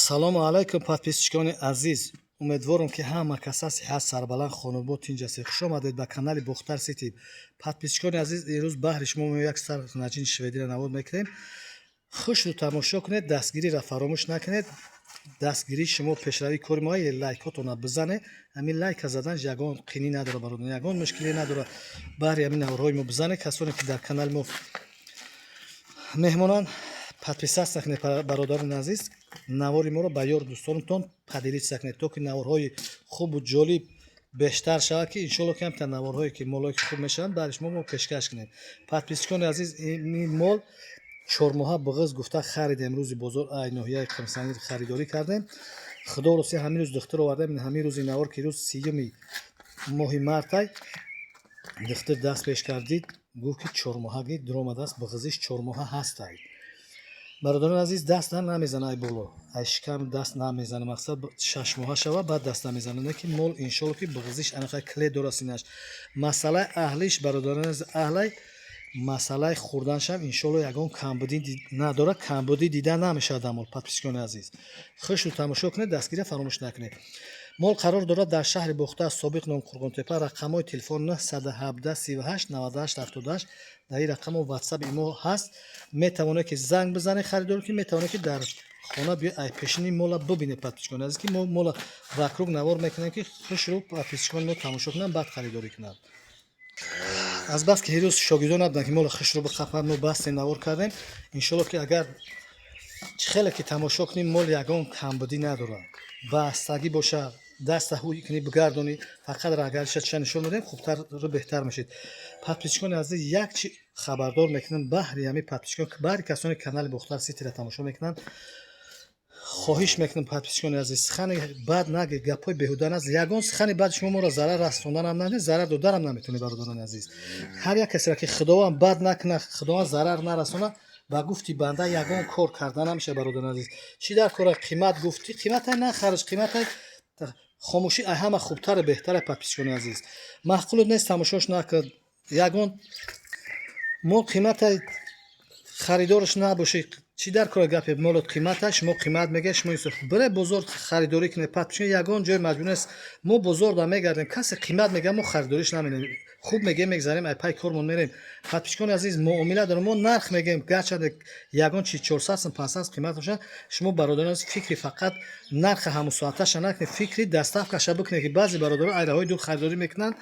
Ассалому алайкум, подписчикони азиз. Умедворам, ки ҳама каса сиҳат, сарбаланд, хонобод, тинҷ ҳастед. Хуш омадед ба канали Бохтар Сити. Подписчикони азиз, имрӯз баҳри шумо мо як сар наҷини шведиро навод мекунем. Хушрӯ тамошо кунед, дастгириро фаромӯш накунед. Дастгирии шумо пешравии кори мо. Лайкотона бизанед. Ҳамин лайка задан ягон қинӣ надорад, бародар, ягон мушкиле надорад. Баҳри ҳамин наворҳои мо бизанед. Касоне ки дар канали мо меҳмонанд, подписаться кунед. Бародарони азиз, навори моро ба ёру дӯстонатон поделиться кунед, то ки наворҳои хубу ҷолиб бештар шавад, ки иншолло камтар наворҳое ки молое ки хуб мешаванд, баъди шумо мо пешкаш кунем. Подписчикони азиз, ин мол 4 моҳа буғиз гуфта харидем. Рӯзи бозор ай ноҳияи Қамсанги харидорӣ кардем. Худо рости, ҳамин рӯз духтур овардем. Ҳамин рӯзи навор, ки рӯз 30-уми моҳи мартай, духтур даст пеш кард, дид, гуфт, ки 4 моҳаги дуромадааст, буғизиш 4 моҳа ҳастай. Бародарони азиз, даст намезана, ай боло, ай шикам даст намезана. Мақсад, 6 моҳа шава, баъд даст намезана. Не ки мол, иншолло, ки буғизиш анақа кле дора синаш. Масъалаи аҳлиш, бародарони азиз, аҳлай. Масъалаи хӯрданашам, иншолло, ягон камбудӣ надорад, камбудӣ дида намешавад дар мол. Подписчикони азиз, хушрӯ тамошо кунед, дастгирия фаромӯш накунед. Мол қарор дорад дар шаҳри Бохтар, собиқ ном Қурғонтепа. Рақамҳои телефон 917 38 98 78. Дар ин рақамо ватсап, имо ҳаст. Метавонед, ки занг бизанед, харидор ки метавонед, ки дар хона биё, ай пешини мола бибинед. Подписчикони азиз, ки мо мола вокруг навор мекунем, ки хушрӯ подписчикони мо тамошо кунанд, баъд харидорӣ кунанд. Аз бас ки ҳирӯз шогирдон набуданд, ки мола хушрӯ биқапанд, мо бастем, навор кардем. Иншолло, ки агар чӣ хеле ки тамошо кунем, мол ягон камбудӣ надорад. Бастагӣ боша, даста ҳуй кунӣ, бигардонӣ, фақат рагалиша чиша нишон медиҳем, хубтару беҳтар мешид. Подписчикони азиз, як чи хабардор мекунам баҳри ҳамин подписчикон, баҳри касоне канали Бохтар Ситира тамошо мекунанд. Хоҳиш мекунам, подписчикони азиз, сухани бад наге, гапҳои беҳуда наз. Ягон сухани бад шумо моро зарар расонданам наме, зарар доданам наметавонед. Бародарони азиз, ҳар як касеро ки Худованд бад накунад, Худованд зарар нарасонад, ба гуфти банда ягон кор карда намешавад. Бародарони азиз, чӣ дар кора қимат гуфтӣ, қиматай нахариш, қиматай хомӯшӣ ай ҳама хубтару беҳтара. Подписчикони азиз, маъқулот нест, тамошош накард. Ягон мол қиматай, харидораш набошӣ, чӣ дар кора гапе молот қимата, шумо қимат мегӯед? Шумо бире бозор харидорӣ кунед. Подписчик, ягон ҷой маҷбур нест. Мо бозор да мегардем, касе қимат мегӯяд, мо харидориш намекунем. Хуб мегӯем, мегзарем, ай пай кормон мерем. Подписчикони азиз, муомила дорем, мо нарх мегӯем. Гарчанде ягон чи 400 сум, 500 қимат бошад, шумо, бародарон азиз, фикри фақат нарха ҳамун соаташа накунед, фикри доставкаша бикунед, ки баъзе бародарон ай раҳои дур харидорӣ мекунанд.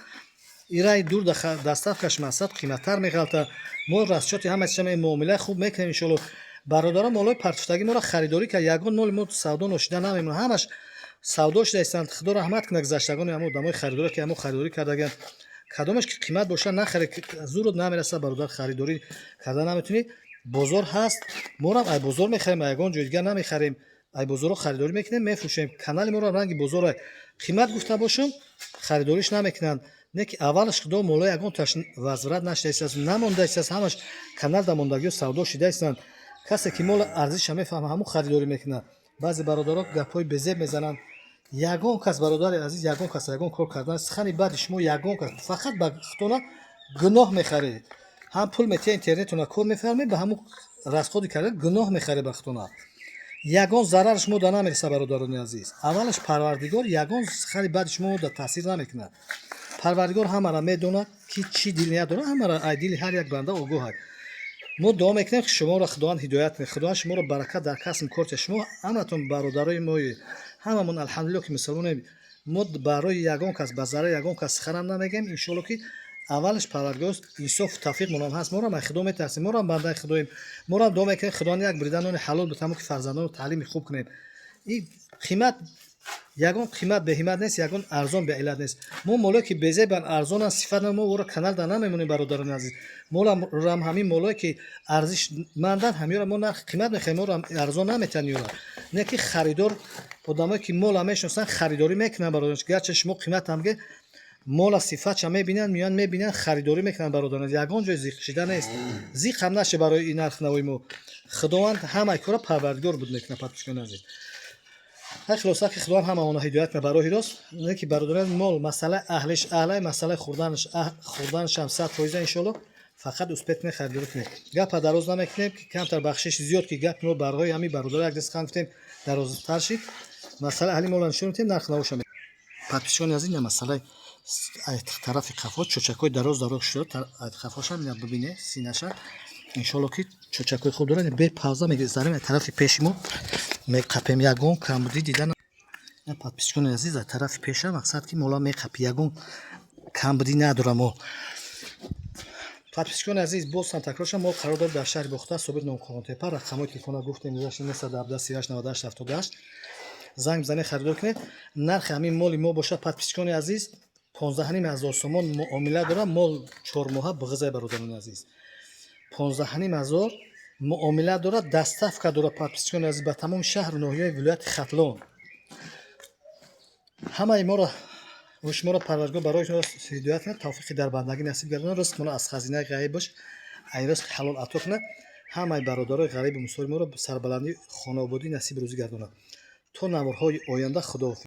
Ираи дур доставкаш мақсад қиматтар меғалта. Мо расчёти ҳама чиза, муомилаи хуб мекунем, иншоалло. Бародарон, молои партуфтагӣ моро харидорӣ кард. Ягон моли мо савдо ношида намемонад, ҳамаш савдо шуда истанд. Худо раҳмат кунад гузаштагони ҳамо одамои харидорӣ, ки ҳамо харидорӣ кардагианд. Кадомаш ки қимат бошад, нахаред, зурот намерасад, бародар, харидорӣ карда наметавонӣ. Бозор ҳаст, морам ай бозор мехарем, ягон ҷои дигар намехарем. Ай бозорҳо харидорӣ мекунем, мефурӯшем. Канали моро ранги бозора. Қимат гуфта бошум, харидориш намекунанд. Не ки аввалаш, Худо, молои ягон таш возврат нашуда истааст, намонда истааст. Ҳамаш канал да мондагиҳо савдо шида истанд. Касе ки мола арзиша мефаҳма, ҳамун харидорӣ мекунад. Баъзе бародаро гапҳои безеб мезананд. Ягон кас, бародари азиз, ягон кас ягон кор кардан, сухани бади шумо ягон кас фақат ба худтона гуноҳ мехаред. Ҳам пул метиҳа, интернетона кор мефармед, ба ҳамун расходи карда гуноҳ мехаред ба худтона. Ягон зарар шумо да намереса. Бародарони азиз, аввалаш, Парвардигор ягон сухани бади шумо да таъсир намекунад. Парвардигор ҳамаро медонад, ки чӣ дилният дорад, ҳамаро ай дили ҳар як банда огоҳ аст. Мо дуо мекунем, ки шуморо Худованд ҳидоят кунад, Худованд шуморо баракат дар касбу кор диҳад. Шумо ҳаматон бародарои мои, ҳамамон, алҳамдулилло, ки мусулмонем. Мо барои ягон кас, ба зарари ягон кас суханам намегӯем. Иншоалло, ки аввалаш Парвардигор инсофу тавфиқ монам ҳаст. Морам ай Худо метарсем, морам бандаи Худоем. Морам дуо мекунем, Худованд як бурида нони ҳалол битамо, ки фарзандонро таълими хуб кунем. Ин қимат, ягон қимат беҳимат нест, ягон арзон беиллат нест. Мо молое ки безебан, арзонан, сифат, мо ӯро канал да намемонем. Бародарони азиз, молам ҳамин молое ки арзишманданд, ҳамиёро мо нархи қимат мехарем, моро арзон наметиҳанд ёра. Не ки харидор, одамое ки мола мешиносанд, харидорӣ мекунанд. Бародарон, гарчи шумо қиматам ге, мола сифатша мебинанд, меоянд, мебинанд, харидорӣ мекунанд. Бародарон, ягон ҷой зиқ шида нест, зиқ ҳам наша барои ин нарх навои мо. Худованд ҳамаи кора Парвардигор буд мекунад. Подписчикони азиз, ҳай, хулоса, ки Худованд ҳама онро ҳидоят кунад ба роҳи рост. Не ки, бародарон, мол масъалаи аҳлиш аҳлай, масъалаи хӯрданашам 100%, иншоалло. Фақат успеть кунед, харидорӣ кунед. Гапа дароз намекунем, ки камтар бахшиши зиёд, ки гапи мо барои ҳамин бародаро як даст хан гуфтем. Дарозтар шид. Масъала ҳали мола нишон медиҳем, нарх навоша. Подписчикони азиз, ина масъалаи тарафи қафо чочакҳои дароз дароз шуда, қафошам ина бибине, синаша. Иншолло, ки чочакҳои хуб дорад. Бе пауза мегзарем тарафи пеши мо, меқапем, ягон камбудӣ дидан. Подписчикони азиз, аз тарафи пеша мақсад ки мола меқапи, ягон камбудӣ надора мо. Подписчикони азиз, боз ҳам такрор шам, мо қарор дорем дар шаҳри Бохтар, Собир ном Қурғонтепа. Рақамҳои телефона гуфтем, 917 38 98 78, занг бизанед, харидор кунед. Нархи ҳамин моли мо бошад, подписчикони азиз, 15,5 ҳазор сомон муомила дорад. Мол 4 моҳа бағизай, бародарони азиз, 15,5 ҳазор муомила дорад, доставка дорад, подписчикони азиз, ба тамоми шаҳру ноҳияи вилояти Хатлон. Ҳамаи моро, шуморо Парвардигор барои ҳидоят кунад, тавфиқи дар бандагӣ насиб гардонад, ризқмонро аз хазинаи ғайбаш ай ризқи ҳалол ато кунад, ҳамаи бародарои ғарибу мусофири моро сарбаландии хонаободӣ насиби рӯзӣ гардонад. То наворҳои оянда, худоҳофиз.